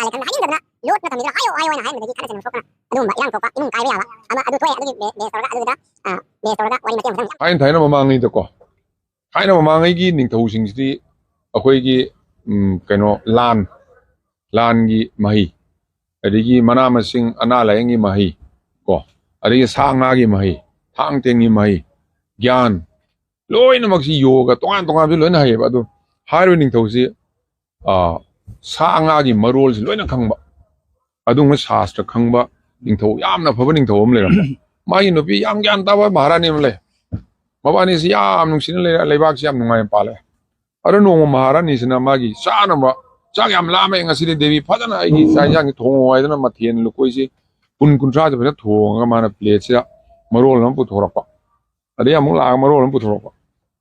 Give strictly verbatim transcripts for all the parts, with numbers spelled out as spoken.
ꯀꯥꯂꯦ ꯈꯪꯅ ꯍꯥꯏꯅꯤꯡꯗꯕꯅ ꯂꯣꯠꯅ ꯊꯝꯕꯤꯔꯣ, ꯍꯥꯏꯌꯣ ꯍꯥꯏꯌꯣ ꯍꯥꯏꯅ ꯍꯥꯏꯕꯗꯒꯤ ꯈꯠꯅ ꯆꯩꯅꯕ ꯊꯣꯛꯇꯅ ꯑꯗꯨꯒꯨꯝꯕ ꯏꯔꯥꯡ ꯊꯣꯛꯄ, ꯏꯃꯨꯡ ꯀꯥꯏꯕ ꯌꯥꯕ ꯑꯃ ꯑꯗꯨ ꯊꯣꯛꯑꯦ꯫ ꯑꯗꯨꯒꯤ ꯕꯦ- ꯕꯦꯁ ꯇꯧꯔꯒ ꯑꯗꯨꯗ, ꯑ, ꯕꯦꯁ ꯇꯧꯔꯒ ꯋꯥꯔꯤ ꯃꯇꯦꯛ ꯑꯃ ꯁꯝꯖ- ꯊꯥꯏꯅ ꯊꯥꯏꯅ ꯃꯃꯥꯡꯉꯩꯗꯀꯣ, ꯊꯥꯏꯅ ꯃꯃꯥꯡꯉꯩꯒꯤ ꯅꯤꯡꯊꯧꯁꯤꯡꯁꯤꯗꯤ ꯑꯩꯈꯣꯏꯒꯤ, ꯎꯝ, ꯀꯩꯅꯣ, ꯂꯥꯟ, ꯂꯥꯟꯒꯤ ꯃꯍꯩ, ꯑꯗꯒꯤ ꯃꯅꯥ ꯃꯁꯤꯡ, ꯑꯅꯥ ꯂꯥꯏꯌꯦꯡꯒꯤ ꯃꯍꯩ, ꯀꯣ, ꯑꯗꯒꯤ ꯁꯥ ꯉꯥꯒꯤ ꯃꯍꯩ, ꯊꯥꯡ ꯇꯦꯟꯒꯤ ꯃꯍꯩ, ꯒ꯭ꯌꯥꯟ, ꯂꯣꯏꯅꯃꯛꯁꯤ ꯌꯣꯒ ꯇꯣꯉꯥꯟ ꯇꯣꯉꯥꯟꯕꯁꯤ ꯂꯣꯏꯅ ꯍꯩꯌꯦꯕ꯫ ꯑꯗꯨ ꯍꯥꯏꯔꯤꯕ ꯅꯤꯡꯊꯧꯁꯤ, ꯑ, ꯁꯥ ꯉꯥꯒꯤ ꯃꯔꯣꯜꯁꯤ ꯂꯣꯏꯅ ꯈꯪꯕ, ꯑꯗꯨꯒꯨꯝꯕ ꯁꯥꯁꯇ꯭ꯔ ꯈꯪꯕ ꯅꯤꯡꯊꯧ, ꯌꯥꯝꯅ ꯐꯕ ꯅꯤꯡꯊꯧ ꯑꯃ ꯂꯩꯔꯝꯕ꯫ ꯃꯥꯒꯤ ꯅꯨꯄꯤ ꯌꯥꯝ ꯒ꯭ꯌꯥꯟ ꯇꯥꯕ ꯃꯍꯥꯔꯥꯅꯤ ꯑꯃ ꯂꯩ꯫ ꯃꯕꯥꯅꯤꯁꯤ ꯌꯥꯝ ꯅꯨꯡꯁꯤꯅ ꯂꯩꯔ, ꯂꯩꯕꯥꯛꯁꯤ ꯌꯥꯝ ꯅꯨꯡꯉꯥꯏꯅ ꯄꯥꯜꯂꯦ꯫ ꯑꯗꯣ ꯅꯣꯡꯃ ꯃꯍꯥꯔꯥꯅꯤꯁꯤꯅ ꯃꯥꯒꯤ ꯆꯥꯅꯕ, "ꯆꯥꯛ ꯌꯥꯝ ꯂꯥꯝꯃꯦ ꯉꯁꯤꯗꯤ ꯗꯦꯕꯤ, ꯐꯖꯅ ꯑꯩꯒꯤ ꯆꯥꯛ ꯏꯟꯁꯥꯡꯁꯤ ꯊꯣꯡꯉꯣ" ꯍꯥꯏꯗꯅ ꯃꯊꯦꯜ ꯂꯨꯀꯣꯏꯁꯤ ꯄꯨꯟ ꯀꯨꯟꯊ꯭ꯔꯥꯁꯦ ꯐꯖꯅ ꯊꯣꯡꯉꯒ ꯃꯥꯅ ꯄ꯭ꯂꯦꯠꯁꯤꯗ ꯃꯔꯣꯜ ꯑꯃ ꯄꯨꯊꯣꯔꯛꯄ꯫ ꯑꯗꯩ ꯑꯃꯨꯛ ꯂꯥꯛꯑꯒ ꯃꯔꯣꯜ ꯑꯃ ꯄꯨꯊꯣꯔꯛꯄ꯫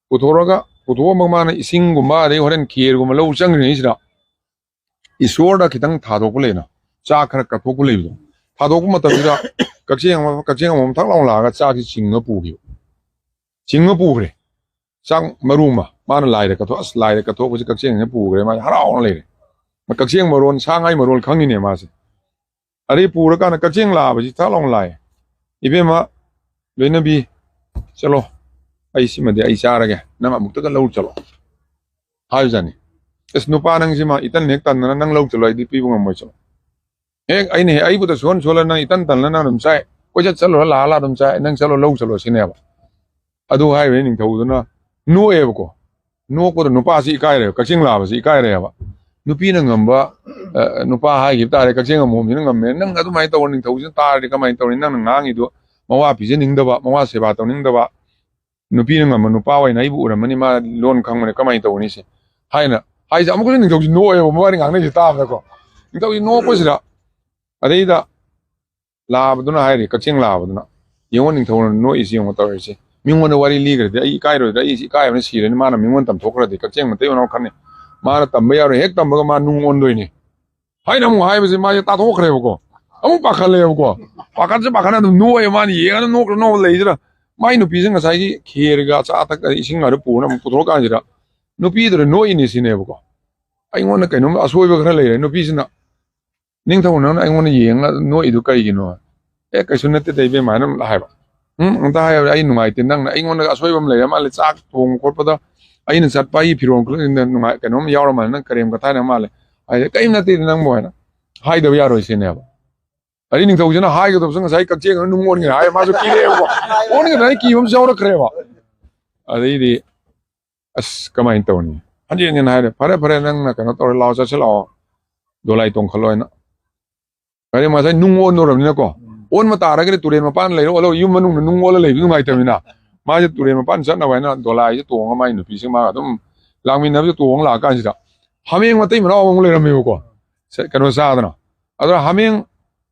ꯄꯨꯊꯣꯔꯒ, ꯄꯨꯊꯣꯛꯑꯝꯃꯒ ꯃꯥꯅ ꯏꯁꯤꯡꯒꯨꯝꯕ, ꯑꯗꯩ ꯍꯣꯔꯦꯟ ꯈꯦꯔꯒꯨꯝꯕ ꯂꯧ ꯆꯪꯈ꯭ꯔꯤꯉꯩꯁꯤꯗ ꯏꯁꯣꯔꯗ ꯈꯤꯇꯪ ꯊꯥꯗꯣꯛꯄ ꯂꯩꯅ, ꯆꯥꯛ ꯈꯔ ꯀꯠꯊꯣꯛꯄ ꯂꯩꯕꯗꯣ, ꯊꯥꯗꯣꯛꯄ ꯃꯇꯝꯁꯤꯗ ꯀꯛꯆꯦꯡ ꯑꯃ, ꯀꯛꯆꯦꯡ ꯑꯃꯃꯝ ꯊꯛ ꯂꯥꯎꯅ ꯂꯥꯛꯑꯒ ꯆꯥꯛꯁꯤ ꯆꯤꯡꯉ ꯄꯨꯈꯤꯕ꯫ ꯆꯤꯡꯉ ꯄꯨꯈ꯭ꯔꯦ꯫ ꯆꯥꯛ ꯃꯔꯨ ꯑꯃ ꯃꯥꯅ ꯂꯥꯏꯗ ꯀꯠꯊꯣꯛ-, ꯑꯁ, ꯂꯥꯏꯗ ꯀꯠꯊꯣꯛꯄꯁꯤ ꯀꯛꯆꯦꯡꯁꯤꯅ ꯄꯨꯈ꯭ꯔꯦ, ꯃꯥꯁꯦ ꯍꯔꯥꯎꯅ ꯂꯩꯔꯦ꯫ ꯃꯥ ꯀꯛꯆꯦꯡ ꯃꯔꯣꯟ, ꯁꯥ ꯉꯥꯏ ꯃꯔꯣꯟ ꯈꯪꯉꯤꯅꯦ ꯃꯥꯁꯦ꯫ ꯑꯗꯩ ꯄꯨꯔꯀꯥꯟꯗ ꯀꯛꯆꯦꯡ ꯂꯥꯕꯁꯤ ꯊꯛ ꯂꯥꯎꯅ ꯂꯥꯛꯑꯦ꯫ "ꯏꯕꯦꯝꯃ, ꯂꯣꯏꯅꯕꯤ, ꯆꯠꯂꯣ, ꯑꯩ ꯁꯤꯃꯗꯤ ꯑꯩ ꯆꯥꯔꯒꯦ, ꯅꯪ ꯑꯃꯨꯛꯇꯒ ꯂꯧ ꯆꯠꯂꯣ" ꯍꯥꯏꯕꯖꯥꯠꯅꯤ꯫ "ꯑꯁ, ꯅꯨꯄꯥ ꯅꯪꯁꯤꯃ, ꯏꯇꯟ ꯍꯦꯛ ꯇꯟꯗꯅ ꯅꯪ ꯂꯧ ꯆꯠꯂꯣ, ꯑꯩꯗꯤ ꯄꯤꯕ ꯉꯝꯃꯣꯏ, ꯆꯠꯂꯣ꯫ ꯍꯦꯛ ꯑꯩꯅ ꯍꯦꯛ ꯑꯩꯕꯨꯗ ꯁꯨꯍꯟ ꯁꯨꯍꯜꯂ ꯅꯪ ꯏꯇꯟ ꯇꯟꯅ ꯅꯪ ꯑꯗꯨꯝ ꯆꯥꯏ, ꯀꯣꯏꯆꯠ ꯆꯠꯂꯨꯔ ꯂꯥꯛꯑ ꯂꯥꯛꯑ ꯑꯗꯨꯝ ꯆꯥꯏ, ꯅꯪ ꯆꯠꯂꯣ, ꯂꯧ ꯆꯠꯂꯣ" ꯁꯤꯅꯦꯕ꯫ ꯑꯗꯨ ꯍꯥꯏꯔꯤꯕ ꯅꯤꯡꯊꯧꯗꯨꯅ ꯅꯣꯛꯑꯦꯕꯀꯣ꯫ ꯅꯣꯛꯄꯗ ꯅꯨꯄꯥꯁꯤ ꯏꯀꯥꯏꯔꯦꯕ, ꯀꯛꯆꯦꯡ ꯂꯥꯕꯁꯤ ꯏꯀꯥꯏꯔꯦꯕ꯫ ꯅꯨꯄꯤꯅ ꯉꯝꯕ, ꯑ, ꯅꯨꯄꯥ ꯍꯥꯏꯈꯤꯕ ꯇꯥꯔꯦ, ꯀꯛꯆꯦꯡ ꯑꯃꯣꯝꯁꯤꯅ ꯉꯝꯃꯦ꯫ "ꯅꯪ ꯑꯗꯨꯃꯥꯏꯅ ꯇꯧꯕ ꯅꯤꯡꯊꯧꯁꯤꯅ ꯇꯥꯔꯗꯤ ꯀꯃꯥꯏꯅ ꯇꯧꯅꯤ? ꯅꯪꯅ ꯉꯥꯡꯉꯤꯗꯣ ꯃꯋꯥ ꯄꯤꯖꯅꯤꯡꯗꯕ, ꯃꯋꯥ ꯁꯦꯕꯥ ꯇꯧꯅꯤꯡꯗꯕ, ꯅꯨꯄꯤꯅ ꯉꯝꯕ ꯅꯨꯄꯥ ꯑꯣꯏꯅ ꯑꯩꯕꯨ ꯎꯔꯝꯃꯅꯤ, ꯃꯥ ꯂꯣꯟ ꯈꯪꯕꯅꯤ, ꯀꯃꯥꯏꯅ ꯇꯧꯒꯅꯤ?" ꯁꯤ ꯍꯥꯏꯅ ꯍꯥꯏꯁꯦ꯫ ꯑꯃꯨꯛꯀꯁꯨ ꯅꯤꯡꯊꯧꯁꯤ ꯅꯣꯛꯑꯦꯕ, ꯃꯕꯥꯅꯤ ꯉꯥꯡꯅꯩꯁꯦ ꯇꯥꯕꯗꯀꯣ꯫ ꯅꯤꯡꯊꯧꯁꯤ ꯅꯣꯛꯄꯁꯤꯗ, ꯑꯗꯩꯗ ꯂꯥꯕꯗꯨꯅ ꯍꯥꯏꯔꯤ, ꯀꯛꯆꯦꯡ ꯂꯥꯕꯗꯨꯅ, "ꯌꯦꯡꯉꯣ, ꯅꯤꯡꯊꯧꯅ ꯅꯣꯛꯏꯁꯤ ꯌꯦꯡꯉꯣ ꯇꯧꯔꯤꯁꯤ꯫ ꯃꯤꯉꯣꯟꯗ ꯋꯥꯔꯤ ꯂꯤꯈ꯭ꯔꯗꯤ ꯑꯩ ꯏꯀꯥꯏꯔꯣꯏꯗ꯭ꯔꯥ? ꯑꯩꯁꯤ ꯏꯀꯥꯏꯕꯅ ꯁꯤꯔꯅꯤ꯫ ꯃꯥꯅ ꯃꯤꯉꯣꯟꯗ ꯇꯝꯊꯣꯛꯈ꯭ꯔꯗꯤ ꯀꯛꯆꯦꯡ ꯃꯇꯩ ꯃꯅꯥꯎ ꯈꯟꯅꯤ꯫ ꯃꯥꯅ ꯇꯝꯕ ꯌꯥꯔꯣꯏ, ꯍꯦꯛ ꯇꯝꯕꯒ ꯃꯥ ꯅꯨꯡ ꯑꯣꯟꯗꯣꯏꯅꯤ" ꯍꯥꯏꯅ ꯑꯃꯨꯛ ꯍꯥꯏꯕꯁꯦ ꯃꯥꯁꯦ ꯇꯥꯊꯣꯛꯈ꯭ꯔꯦꯕꯀꯣ꯫ ꯑꯃꯨꯛ ꯄꯥꯈꯠꯂꯦꯕꯀꯣ꯫ ꯄꯥꯈꯠꯁꯦ ꯄꯥꯈꯠꯅ ꯑꯗꯨꯝ ꯅꯣꯛꯑꯦ, ꯃꯥꯅ ꯌꯦꯡꯉꯒ ꯅꯣꯛꯈ꯭ꯔ ꯅꯣꯛꯈ꯭ꯔ ꯂꯩꯁꯤꯗ, ꯃꯥꯏ ꯅꯨꯄꯤꯁꯦ ꯉꯁꯥꯏꯒꯤ ꯈꯦꯔꯒ ꯑꯆꯥ ꯑꯊꯛ, ꯏꯁꯤꯡ ꯑꯗꯨ ꯄꯨꯅ ꯑꯃꯨꯛ ꯄꯨꯊꯣꯔꯛꯀꯥꯟꯁꯤꯗ, ꯅꯨꯄꯤꯗꯨꯅ ꯅꯣꯛꯏꯅꯦ ꯁꯤꯅꯦꯕꯀꯣ꯫ ꯑꯩꯉꯣꯟꯗ ꯀꯩꯅꯣꯝ ꯑꯁꯣꯏꯕ ꯈꯔ ꯂꯩꯔꯦ꯫ ꯅꯨꯄꯤꯁꯤꯅ "ꯅꯤꯡꯊꯧ, ꯅꯪꯅ ꯑꯩꯉꯣꯟꯗ ꯌꯦꯡꯉ ꯅꯣꯛꯏꯗꯨ ꯀꯩꯒꯤꯅꯣ?" "ꯑꯦ, ꯀꯩꯁꯨ ꯅꯠꯇꯦꯗ ꯏꯕꯦꯝꯃ" ꯍꯥꯏꯅ ꯑꯗꯨꯝ ꯍꯥꯏꯕ꯫ "ꯎꯝ, ꯑꯝꯇ ꯍꯥꯏꯌꯨ, ꯑꯩ ꯅꯨꯡꯉꯥꯏꯇꯦ, ꯅꯪꯅ ꯑꯩꯉꯣꯟꯗ ꯑꯁꯣꯏꯕ ꯑꯃ ꯂꯩꯔ ꯃꯥꯜꯂꯦ, ꯆꯥꯛ ꯊꯣꯡꯕ ꯈꯣꯠꯄꯗ ꯑꯩꯅ ꯆꯠꯄ ꯑꯩꯒꯤ ꯐꯤꯔꯣꯜ ꯈꯨꯠꯂꯣꯏꯁꯤꯡꯗ ꯅꯨꯡꯉꯥꯏ-, ꯀꯩꯅꯣꯝ ꯌꯥꯎꯔ ꯃꯥꯜꯂꯦ, ꯅꯪ ꯀꯔꯦꯝ ꯀꯊꯥꯏꯅ ꯃꯥꯜꯂꯦ" ꯍꯥꯏꯗꯤ, "ꯀꯔꯤꯝ ꯅꯠꯇꯦꯗ ꯅꯪꯕꯨ" ꯍꯥꯏꯅ ꯍꯥꯏꯗꯕ ꯌꯥꯔꯣꯏ ꯁꯤꯅꯦꯕ꯫ ꯑꯗꯩ ꯅꯤꯡꯊꯧꯁꯤꯅ ꯍꯥꯏꯒꯗꯕꯁꯨ ꯉꯁꯥꯏ ꯀꯛꯆꯦꯡꯗꯨꯅ ꯅꯨꯡ ꯑꯣꯟꯈ꯭ꯔꯦ ꯍꯥꯏ, ꯃꯥꯁꯨ ꯀꯤꯔꯦꯕꯀꯣ꯫ ꯑꯣꯟꯈ꯭ꯔꯦ ꯍꯥꯏ ꯀꯤꯕ ꯑꯃꯁꯨ ꯌꯥꯎꯔꯛꯈ꯭ꯔꯦꯕ꯫ ꯑꯗꯩꯗꯤ, "ꯑꯁ, ꯀꯃꯥꯏꯅ ꯇꯧꯅꯤ?" ꯍꯟꯖꯤꯟ ꯍꯟꯖꯤꯟ ꯍꯥꯏꯔꯦ, "ꯐꯔꯦ, ꯐꯔꯦ, ꯅꯪꯅ ꯀꯩꯅꯣ ꯇꯧꯔꯦ, ꯂꯥꯛꯑꯣ, ꯆꯠꯁꯤꯜꯂꯛꯑꯣ, ꯗꯣꯂꯥꯏ ꯇꯣꯡꯈꯠꯂꯣ" ꯍꯥꯏꯅ꯫ ꯑꯗꯩ ꯉꯁꯥꯏ ꯅꯨꯡ ꯑꯣꯟꯗꯧꯔꯕꯅꯤꯅꯀꯣ, ꯑꯣꯟꯕ ꯇꯥꯔꯒꯗꯤ ꯇꯨꯔꯦꯟ ꯃꯄꯥꯟ ꯂꯩꯔꯣ, ꯑꯣꯜꯂꯣ, ꯌꯨꯝ ꯃꯅꯨꯡꯗ ꯅꯨꯡ ꯑꯣꯜꯂ ꯂꯩꯕꯗꯤ ꯅꯨꯡꯉꯥꯏꯇꯕꯅꯤꯅ, ꯃꯥꯁꯦ ꯇꯨꯔꯦꯟ ꯃꯄꯥꯟ ꯆꯠꯅꯕ ꯍꯥꯏꯅ ꯗꯣꯂꯥꯏꯁꯦ ꯇꯣꯡꯉꯒ ꯃꯥꯏ ꯅꯨꯄꯤꯁꯤꯡ ꯃꯥꯒ ꯑꯗꯨꯝ ꯂꯥꯛꯃꯤꯟꯅꯕꯁꯦ ꯇꯣꯡꯉ ꯂꯥꯛꯑꯀꯥꯟꯁꯤꯗ ꯍꯥꯃꯦꯡ ꯃꯇꯩ ꯃꯅꯥꯎ ꯑꯃꯨꯛ ꯂꯩꯔꯝꯃꯦꯕꯀꯣ꯫ ꯁꯦ-, ꯀꯩꯅꯣ ꯆꯥꯗꯅ꯫ ꯑꯗꯨꯅ ꯍꯥꯃꯦꯡ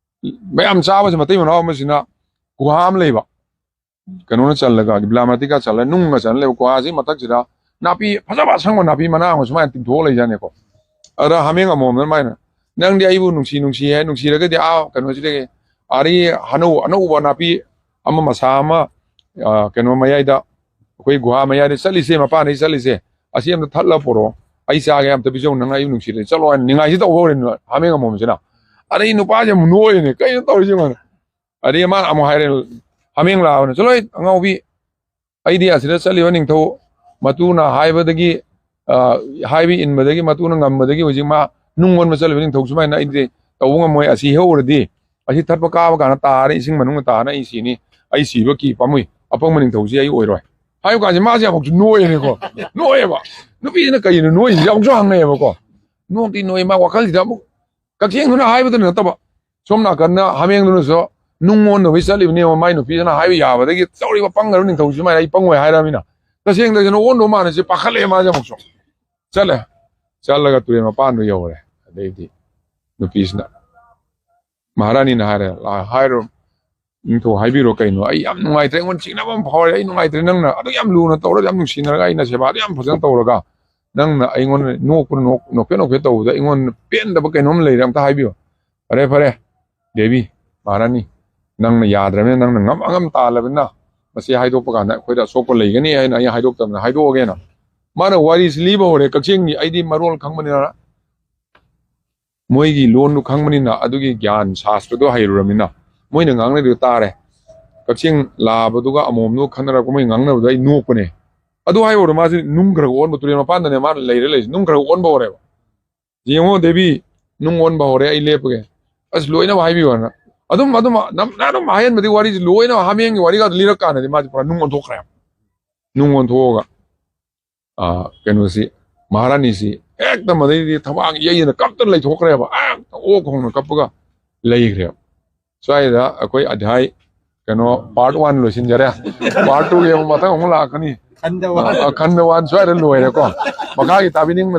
ꯃꯌꯥꯝ ꯆꯥꯕꯁꯦ ꯃꯇꯩ ꯃꯅꯥꯎ ꯑꯃꯁꯤꯅ ꯒꯨꯍꯥ ꯑꯃ ꯂꯩꯕ꯫ ꯀꯩꯅꯣꯅ ꯆꯜꯂꯒ, ꯕꯤꯂꯥꯃꯥꯇꯤꯒ ꯆꯜꯂꯒ, ꯅꯨꯡꯒ ꯆꯜꯂ ꯂꯩꯕ ꯒꯨꯍꯥꯁꯤ ꯃꯊꯛꯁꯤꯗ ꯅꯥꯄꯤ ꯐꯖꯕ ꯑꯁꯪꯕ ꯅꯥꯄꯤ ꯃꯅꯥ ꯑꯃ ꯁꯨꯃꯥꯏꯅ ꯇꯤꯡꯊꯣꯛꯑ ꯂꯩꯖꯥꯠꯅꯤꯀꯣ꯫ ꯑꯗ ꯍꯥꯃꯦꯡ ꯑꯃꯣꯝꯗꯨꯅ ꯃꯥꯏꯅ, "ꯅꯪꯗꯤ ꯑꯩꯕꯨ ꯅꯨꯡꯁꯤ ꯅꯨꯡꯁꯤ ꯍꯥꯏ, ꯅꯨꯡꯁꯤꯔꯒꯗꯤ ꯑꯥ ꯀꯩꯅꯣꯁꯤꯗꯒꯤ ꯑꯥꯔꯤ ꯑꯅꯧ-, ꯑꯅꯧꯕ ꯅꯥꯄꯤ ꯑꯃ ꯃꯁꯥ ꯑꯃ, ꯑ, ꯀꯩꯅꯣ ꯃꯌꯥꯏꯗ, ꯑꯩꯈꯣꯏ ꯒꯨꯍꯥ ꯃꯌꯥꯏꯗ ꯆꯠꯂꯤꯁꯦ, ꯃꯄꯥꯟꯗꯒꯤ ꯆꯠꯂꯤꯁꯦ, ꯑꯁꯤ ꯑꯝꯇ ꯊꯠꯂ ꯄꯨꯔꯛꯑꯣ, ꯑꯩ ꯆꯥꯒꯦ, ꯑꯝꯇ ꯄꯤꯖꯧ, ꯅꯪ ꯑꯩꯕꯨ ꯅꯨꯡꯁꯤꯔꯗꯤ ꯆꯠꯂꯣ" ꯍꯥꯏꯅ ꯅꯤꯡꯉꯥꯏꯁꯤ ꯇꯧꯕ ꯍꯧꯔꯦ ꯍꯥꯃꯦꯡ ꯑꯃꯣꯝꯁꯤꯅ꯫ ꯑꯗꯩ ꯅꯨꯄꯥꯁꯦ ꯑꯃꯨꯛ ꯅꯣꯛꯏꯅꯦ, "ꯀꯩꯅꯣ ꯇꯧꯔꯤꯁꯤ?" ꯃꯥꯅ꯫ ꯑꯗꯩ ꯃꯥꯅ ꯑꯃꯨꯛ ꯍꯥꯏꯔꯦ, ꯍꯥꯃꯦꯡ ꯂꯥꯛꯑꯕꯅꯦ, "ꯆꯠꯂꯣꯍꯦ ꯑꯉꯥꯎꯕꯤ, ꯑꯩꯗꯤ ꯑꯁꯤꯗ ꯆꯠꯂꯤꯕ ꯅꯤꯡꯊꯧ ꯃꯇꯨꯅ ꯍꯥꯏꯕꯗꯒꯤ, ꯑ, ꯍꯥꯏꯕ ꯏꯟꯕꯗꯒꯤ ꯃꯇꯨꯅ ꯉꯝꯕꯗꯒꯤ ꯍꯧꯖꯤꯛ ꯃꯥ ꯅꯨꯡ ꯑꯣꯟꯕ ꯆꯠꯂꯤꯕ ꯅꯤꯡꯊꯧ ꯁꯨꯃꯥꯏꯅ ꯑꯩꯗꯤ ꯇꯧꯕ ꯉꯝꯃꯣꯏ꯫ ꯑꯁꯤ ꯍꯦꯛ ꯎꯔꯗꯤ ꯑꯁꯤ ꯊꯠꯄ ꯀꯥꯕ ꯀꯥꯟꯗ ꯇꯥꯔꯦ, ꯏꯁꯤꯡ ꯃꯅꯨꯡꯗ ꯇꯥꯔꯦ, ꯑꯩ ꯁꯤꯅꯤ, ꯑꯩ ꯁꯤꯕ ꯀꯤ ꯄꯥꯝꯃꯨꯏ, ꯑꯄꯪꯕ ꯅꯤꯡꯊꯧꯁꯤ ꯑꯩ ꯑꯣꯏꯔꯣꯏ" ꯍꯥꯏꯕ ꯀꯥꯟꯁꯤ ꯃꯥꯁꯦ ꯑꯃꯨꯛꯁꯨ ꯅꯣꯛꯑꯦꯅꯦꯀꯣ꯫ ꯅꯣꯛꯑꯦꯕ꯫ ꯅꯨꯄꯤꯁꯤꯅ "ꯀꯩꯅꯣ ꯅꯣꯛꯏꯁꯤꯗꯤ?" ꯑꯃꯨꯛꯁꯨ ꯍꯪꯉꯛꯑꯦꯕꯀꯣ꯫ ꯅꯣꯛꯇꯤ ꯅꯣꯛꯏ, ꯃꯥ ꯋꯥꯈꯜꯁꯤꯗ ꯑꯃꯨꯛ ꯀꯛꯆꯦꯡꯗꯨꯅ ꯍꯥꯏꯕꯗ ꯅꯠꯇꯕ, ꯁꯣꯝ ꯅꯥꯀꯟꯗ ꯍꯥꯃꯦꯡꯗꯨꯅꯁꯨ ꯅꯨꯡ ꯑꯣꯟꯅꯕꯩ ꯆꯠꯂꯤꯕꯅꯦꯕ, ꯃꯥꯏ ꯅꯨꯄꯤꯗꯨꯅ ꯍꯥꯏꯕ ꯌꯥꯕꯗꯒꯤ ꯇꯧꯔꯤꯕ ꯄꯪꯒ꯭ꯔꯕ ꯅꯤꯡꯊꯧꯁꯤꯃꯥꯏꯅ ꯑꯩ ꯄꯪꯉꯣꯏ ꯍꯥꯏꯔꯃꯤꯅ꯫ ꯇꯁꯦꯡ ꯇꯁꯦꯡꯅ ꯑꯣꯟꯗꯧ ꯃꯥꯟꯅꯁꯤ ꯄꯥꯈꯠꯂꯛꯑꯦ ꯃꯥꯁꯦ ꯑꯃꯨꯛꯁꯨ꯫ ꯆꯠꯂꯦ꯫ ꯆꯠꯂꯒ ꯇꯨꯔꯦꯜ ꯃꯄꯥꯟꯗꯣ ꯌꯧꯔꯦ꯫ ꯑꯗꯩꯗꯤ ꯅꯨꯄꯤꯁꯤꯅ, ꯃꯍꯥꯔꯥꯅꯤꯅ ꯍꯥꯏꯔꯦ, "ꯂꯥ-, ꯍꯥꯏꯔꯣ, ꯅꯤꯡꯊꯧ ꯍꯥꯏꯕꯤꯔꯣ ꯀꯩꯅꯣ? ꯑꯩ ꯌꯥꯝ ꯅꯨꯡꯉꯥꯏꯇ꯭ꯔꯦ, ꯑꯩꯉꯣꯟꯗ ꯆꯤꯡꯅꯕ ꯑꯃ ꯐꯥꯎꯔꯦ꯫ ꯑꯩ ꯅꯨꯡꯉꯥꯏꯇ꯭ꯔꯦ, ꯅꯪꯅ ꯑꯗꯨꯛ ꯌꯥꯝ ꯂꯨꯅ ꯇꯧꯔꯒ, ꯌꯥꯝ ꯅꯨꯡꯁꯤꯅꯔꯒ, ꯑꯩꯅ ꯁꯦꯕꯥꯗꯨ ꯌꯥꯝ ꯐꯖꯅ ꯇꯧꯔꯒ, ꯅꯪꯅ ꯑꯩꯉꯣꯟꯗ ꯅꯣꯛꯄ ꯅꯣꯛ-, ꯅꯣꯛꯐꯦꯠ ꯅꯣꯛꯐꯦꯠ ꯇꯧꯕꯗ ꯑꯩꯉꯣꯟꯗ ꯄꯦꯟꯗꯕ ꯀꯩꯅꯣꯝ ꯂꯩꯔꯦ, ꯑꯝꯇ ꯍꯥꯏꯕꯤꯌꯨ"꯫ "ꯐꯔꯦ, ꯐꯔꯦ, ꯗꯦꯕꯤ, ꯃꯍꯥꯔꯥꯅꯤ, ꯅꯪꯅ ꯌꯥꯗ꯭ꯔꯕꯅꯤꯅ, ꯅꯪꯅ ꯉꯝ ꯑꯉꯝ ꯇꯥꯜꯂꯕꯅꯤꯅ, ꯃꯁꯤ ꯍꯥꯏꯗꯣꯛꯄ ꯀꯥꯟꯗ ꯑꯩꯈꯣꯏꯗ ꯑꯁꯣꯛꯄ ꯂꯩꯒꯅꯤ ꯍꯥꯏꯅ ꯑꯩ ꯍꯥꯏꯗꯣꯛꯇꯕꯅ ꯍꯥꯏꯗꯣꯛꯑꯒꯦꯅ"꯫ ꯃꯥꯅ ꯋꯥꯔꯤꯁꯤ ꯂꯤꯕ ꯍꯧꯔꯦ, ꯀꯛꯆꯦꯡꯒꯤ, ꯑꯩꯗꯤ ꯃꯔꯣꯜ ꯈꯪꯕꯅꯤꯅ꯫ ꯃꯣꯏꯒꯤ ꯂꯣꯟꯗꯨ ꯈꯪꯕꯅꯤꯅ, ꯑꯗꯨꯒꯤ ꯒ꯭ꯌꯥꯟ ꯁꯥꯁꯇ꯭ꯔꯗꯣ ꯍꯩꯔꯨꯔꯃꯤꯅ, ꯃꯣꯏꯅ ꯉꯥꯡꯅꯔꯤꯗꯣ ꯇꯥꯔꯦ꯫ ꯀꯛꯆꯤꯡ ꯂꯥꯕꯗꯨꯒ ꯑꯃꯣꯝꯗꯨꯒ ꯈꯟꯅꯔꯛꯄ ꯃꯣꯏ ꯉꯥꯡꯅꯕꯗꯣ ꯑꯩ ꯅꯣꯛꯄꯅꯦ꯫ ꯑꯗꯨ ꯍꯥꯏꯔꯨꯔ ꯃꯥꯁꯦ ꯅꯨꯡ ꯈꯔ ꯑꯣꯟꯕ, ꯇꯨꯔꯦꯜ ꯃꯄꯥꯟꯗꯅꯦ ꯃꯥꯅ ꯂꯩꯔ ꯂꯩꯔꯤꯁꯦ, ꯅꯨꯡ ꯈꯔ ꯑꯣꯟꯕ ꯍꯧꯔꯦꯕ꯫ "ꯌꯦꯡꯉꯣ ꯗꯦꯕꯤ, ꯅꯨꯡ ꯑꯣꯟꯕ ꯍꯧꯔꯦ, ꯑꯩ ꯂꯦꯞꯄꯒꯦ꯫ ꯑꯁ, ꯂꯣꯏꯅꯕ ꯍꯥꯏꯕꯤꯌꯣꯅ"꯫ ꯑꯗꯨꯝ ꯑꯗꯨꯝ ꯅꯝꯅ ꯑꯗꯨꯝ ꯑꯍꯦꯟꯕꯗꯤ ꯋꯥꯔꯤꯁꯤ ꯂꯣꯏꯅ ꯍꯥꯃꯦꯡꯒꯤ ꯋꯥꯔꯤꯒ ꯂꯤꯔꯛ ꯀꯥꯟꯗꯗꯤ ꯃꯥꯁꯦ ꯄꯨꯔꯥ ꯅꯨꯡ ꯑꯣꯟꯊꯣꯛꯈ꯭ꯔꯦꯕ꯫ ꯅꯨꯡ ꯑꯣꯟꯊꯣꯛꯑꯒ, ꯑ, ꯀꯩꯅꯣꯁꯤ, ꯃꯍꯥꯔꯥꯅꯤꯁꯤ ꯍꯦꯛꯇ ꯃꯗꯩꯗꯤ ꯊꯕꯥꯛ ꯌꯩꯗꯅ ꯀꯞꯇꯅ ꯂꯩꯊꯣꯛꯈ꯭ꯔꯦꯕ꯫ ꯍꯦꯛꯇ ꯑꯣꯛ ꯈꯣꯡꯅ ꯀꯞꯄꯒ ꯂꯩꯈ꯭ꯔꯦꯕ꯫ ꯁ꯭ꯋꯥꯏꯗ ꯑꯩꯈꯣꯏ ꯑꯙ꯭ꯌꯥꯏ ꯀꯩꯅꯣ part one ꯂꯣꯏꯁꯤꯟꯖꯔꯦ꯫ Part twoꯒꯤ ꯑꯃꯨꯛ ꯃꯊꯪ ꯑꯃꯨꯛ ꯂꯥꯛꯀꯅꯤ꯫ ꯈꯟꯗ ꯋꯥ꯫ ꯑ, ꯈꯟꯗ one ꯁ꯭ꯋꯥꯏꯗ ꯂꯣꯏꯔꯦꯀꯣ꯫ ꯃꯈꯥꯒꯤ ꯇꯥꯕꯤꯅꯤꯡꯕ